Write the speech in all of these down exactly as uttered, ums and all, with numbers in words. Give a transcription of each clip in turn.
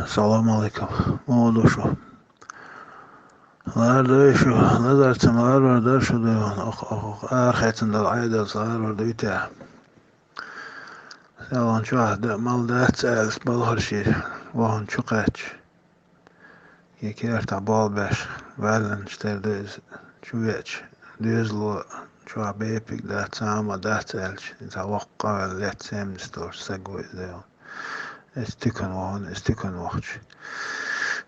Салам алейкум. Муха ду шу? Лардой шу, лазарца ларвар дар шу дуй ван, ох, ох, ох, арахецна дала Ӏедалца ларвар дуй те? Селхан чохь да мал дац аьлла, балхара шира вахана чу кхаьчча. И кертахь болх беш, ваьллинчу тера ду иза, чу веача, доьзало чохь бепиг дац, цхьа а ма дац аьлча, и цхьа воккха къавелла летта семьдесят долуш саг ву иза. Эцу туькана вахана, эцу туькана вахча.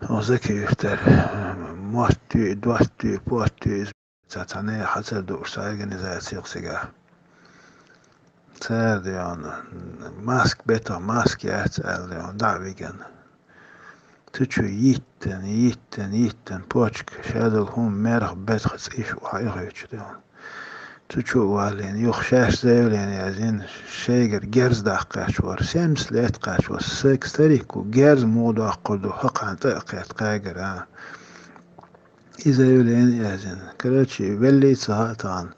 Оха Заки юьртара. Мотт туьй, дотт туьй, потт туьй иза. Ца цхьа нехан хьацар дууш цхьа организаци кху цигахь. Цара, дӀа, маск бетахь, маск яц аьлла, дӀа а вигина. Цу чу йиттина, йиттина, йиттина, почка, шадолу хӀума мерах бетахь цӀийш хьаихуьйтуш, дӀа. Цу чу а валлина, юха шаьш заявление яздина, шайгара герз даккха кхаьчна вара, семьдесят лет кхаьчна вара, са-, старик ву, герз муха доккхур ду, хӀокхарна тӀе а кхетта кхаьгара, а. И заявление яздина. Короче, веллий ца хаьа тахана.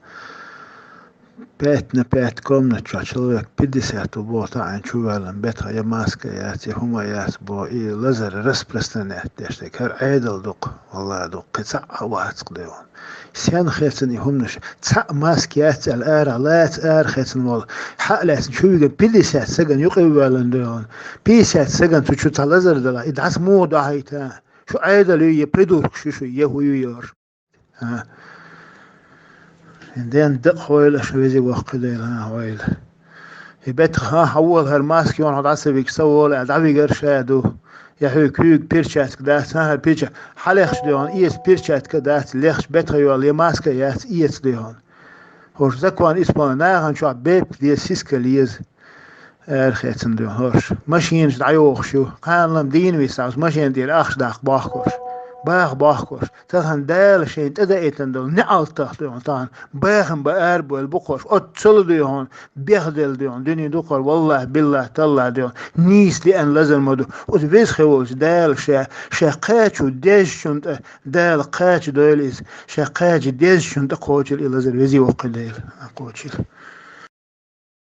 Пять на пять комнат чохь человек пятьдесят ву боху, таӀийна чу ваьллина, бетахь я маска яц, я хӀума яц боху, и лазар распространять деш дерг. ХӀара Ӏедал ду-кх, валлахӀи ду-кх, кхин цхьаъ а вац-кх, дӀа. Сенна хецна и хӀуманаш? Цхьаъ маска яц аьлла, арахь лаца арахецна волу, хьа а лаьцна чу вигина пятьдесят сагана юкъа а ваьллина, дӀа. Пятьдесят сагана цу чу цхьа лазар дала, и дӀаса муха дӀахьийта? Шу Ӏедал ю, я придуркаш ю шу, я хӀу ю йош? А? Ден дакъа хьойла аша, везий воккхий Дела, а, хьойла. И бетахь, а, хьан вуьйла хӀара маска, йона хьо дӀа ца вигча, ца волу аьлла, дӀавигар ша ду. Я хьуьга куьйга перчатка дац, а, хӀара перча-, хьалехча, дӀа, эца перчатка дац, лехча бетахь йолу, я маска яц, эца, дӀа. ХӀорш закон исполнять, нахана чохь бепиг деза, сиска леза. Арахецна, дӀа, хӀорш. Машинаш дӀайохуш ю. Кханалам дийна висахь, машина тӀера ахча даккха бохкуш. Баха бохкуш. Тахана Дала шайна тӀедаийтина долу неӀалтах, дӀа, тахана бахам бан арабевлла бу-кх хӀорш. Оццул, дӀа, бехделла, дӀа, дуьне ду-кх хӀорш. Валлахь, биллахь, таллахь, дӀа, нийса деана лазар ма ду. Оцу веза хи волчу Дала ша, ша кхачо дезачунна тӀе Дала кхачадойла иза. Ша кхача дезачунна тӀе кхочийла и лазар, везий воккхий Дела. А, кхочийла.